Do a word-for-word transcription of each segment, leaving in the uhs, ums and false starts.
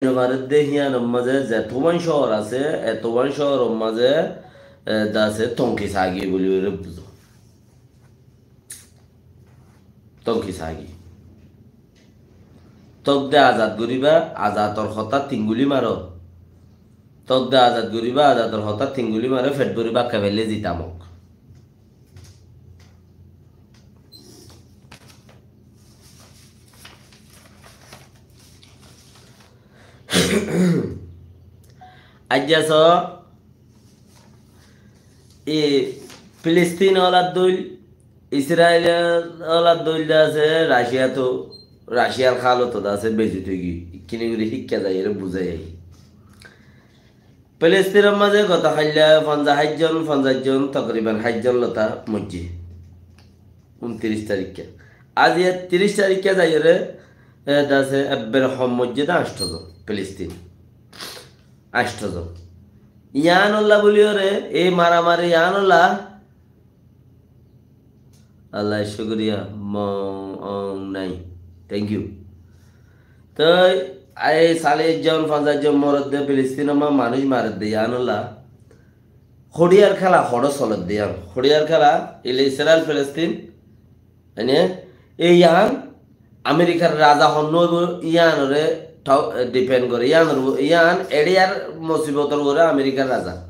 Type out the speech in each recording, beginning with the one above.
no faredde híyanor mazé zetuwán cóor asé, etuwán cóoror mazé, e, de asé tonki saági buli óre buzó. Tonki saági. Tok de azad goríba, azador hotá tinguli maro. Tok de azad goríba, azador hotá tinguli maro, fet bóri bákka faile zitamok. Aijja so, e, Filistin olar dóil, Israel olar dóil de asé, Raciya to, Raciyar hálot de asé, bezit ói giyói. Ikkini gorí híkka zaiyóre buzái aiyí. Filistinor mazé goto hailla fonzaic zon, fonzaic zon, tokriban háit zon lota moijjé. Untiríc tarikka. Aijja tiríc tarikka zaiyóre, e, de asé, ebbar hom moijjé de ancto zon, Filistin. Ancto zon. Yián olla buli óre, e maramari yián olla, Allah cúkuriya, mong ong nai. Thank you. Toi, ai salic zon, fonzaic zon moredde, Filistinor ma-, manúic maredde, yián olla. Hoçiyar kéla hoçé soledde yián. Hoçiyar kéla, ile Israel, Filistin, ene, e yián, Amerikar raza honnúa óibo, yiánoré tau, e, depend goré. Yiánor, yián eçé ar mosibotor uore Amerikar raza.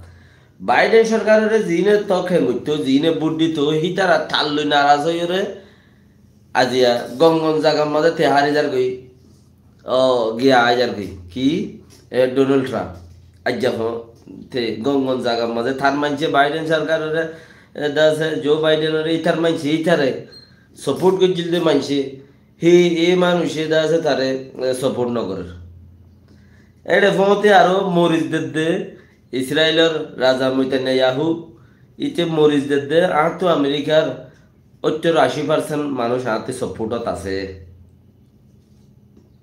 Baiden sorkaroré ziíne tok hengoittó, ziíne bút dito, hítara talloi naraz óiyore, aijja gon gon zagar mazé te hári zargoi, o, giya ai zargoi. Ki? E, Donald Trump. Aijja fo-, te gon gon zagar mazé tar maincé Baiden sorkaroré, e, de asé Joe Baidenoré, ítar maincé, ítare support goijjíl de maincé, hé, e manúice de asé tare, e, support no gorér. Eçe foóñte aró moris dedde, Israelor raza Netanyahu, íte moris dedde, añáttu Amerikar óttor ací percent manúic añátte support ot asé.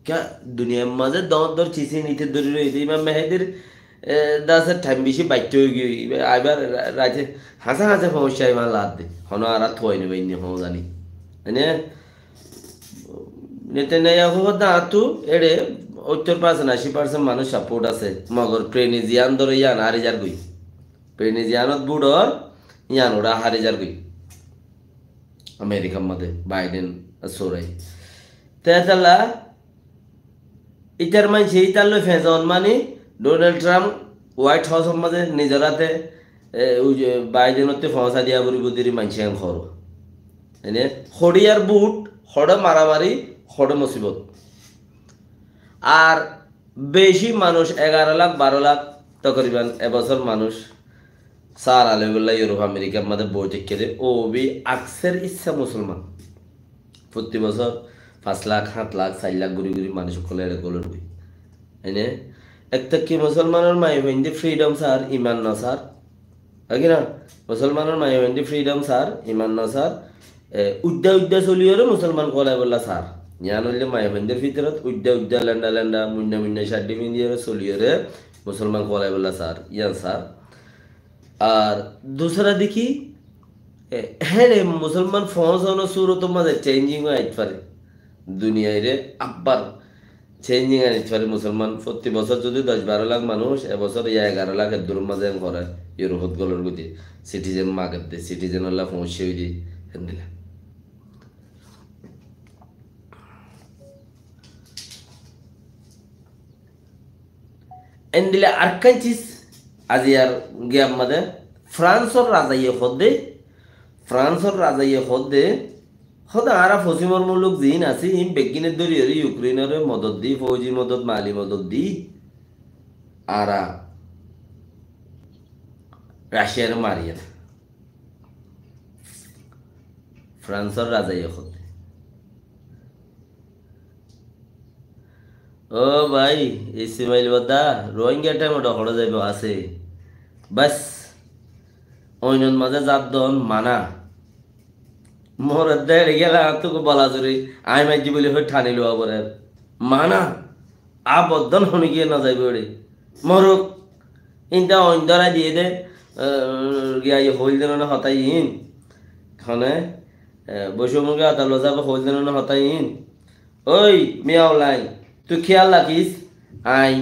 Kiya, duniyair mazé dóñr dóñr cis ín íte dóri roiyé de, Imam Mehedir, e, de asé thaim beci baitto ói giyói, aibar ra-, raite hañsé hañsé foóñsai aibar lagedde, hono añára tuwai no fainni hoó zani. Mane, Netanyahu hoódde añáttu eçe óttor percent, ací percent manúic support asé, mogor Prince Andrew yián hári zargoi. Prince Andrew bút or yián uçá hári zargoi. Amerikar mazé Baiden ar Surai. Te etalla ítar maincé ítar loi feñzon mani Donald Trump White House or mazé nizor áte, e, ui ze Biden otte foóñsai diya foribo deri maincé en hoór. Ene hoçiyar bút, hoçé maramari, hoçé mosibot. Ar beci manúic, egaro lak, baro lak, tokriban e bosór manúic sára loibolla Europe, Amerikar mazé boi táikke de, o bi akser issa musolman. Fotti bosór fañs lak, háñt lak, sair lak gori gori manúic ókkol eçe golor goi. Ene, ekta ki musolmanor maiyafuainde freedom sar, iman no sar. Ói ki na? Musolmanor maiyafuainde freedom sar, iman no sar. E, uidda uidda soliyore musolman kolaibolla sar. Yián óilde maiyafuaindor fitorot uidda uidda, lenda lenda, muinna muinna caddi findiyore soliyore musolman kolaibolla sar. Yián sar. Ar dusra deki, e, héçe musolman foóñsonor surotor mazé changing ói ait fare. Duniyaire abbar changing anit fare musolman. Fotti bosór zodi doc baro lak manúic, e bosór ya egaro lak eddur mazé en gore, Europe ot golor goi de, citizen mager de, citizen olla foóñsai ói de, endilla. Endilla arekkán cis, aijjar giyar mazé Fransor razaye hoódde, Fransor razaye hoódde, hoódde añára fosimor muluk ziín así, iín beggíne dóriyore Yukreinore modot di, fouji modot, mali modot di, añára Raciyare mariyér. Fransor razaye hoódde. Ó bái, Ismail bodda, Rohingya thaim ot hoçé zaibo asé. Bas, oinor mazé zar don mana. Mor edde eçe gele añáttu bola zuri, añí maijjí buli hoi thani lowa forer. Mana, a boddon honi giyé no zaibo eçe. Moruk, inta oin dórai diyé de, eh, giya ye hoil de no hotá iín. Hone, eh, boisommogí adalot zaibo hoil de no hotá iín. Ói, Miyaulai, tui kiyal rakis? Ai.